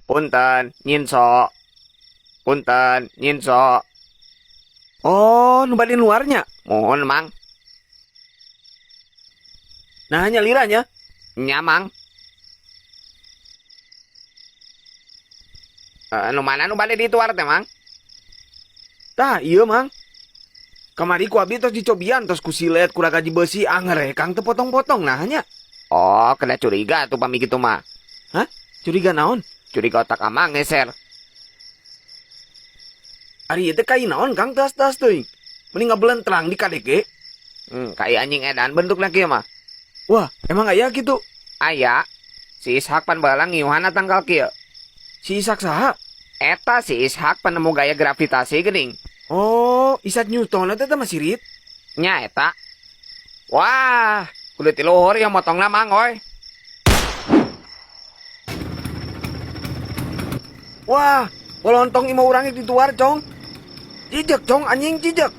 Punten, nyinso. Punten, nyinso. Oh, nu bade nuarnya. Mohon, Mang. Nah, nyalira nya. Nya, Mang. Nu mana nu bade dituar teh, Mang? Tah, iya, Mang. Kamari ku abi tos dicobian tos ku silet ku ragaji besi anger Kang teu potong-potong nah nya. Oh, kena curiga tuh pami kitu mah. Hah? Curiga naon? Curiga otak amang ngeser. Ari ieu teh kai naon Kang tas-tas teuing. Mending ngabelentrang di kadege. Kai anjing edan bentukna kieu mah. Wah, emang aya kitu? Aya. Si Ishak pan baheula ngiuhana tangkal kieu. Si Ishak saha? Eta si Ishak penemu gaya gravitasi geuning. Oh, Isaac Newton eta teh mah sirit. Nya eta. Wah, kudu ti luhur ieu motongna Mang oi. Wah, bolontong imah urang dituar, Cong. Jijek, Cong, anjing jijek.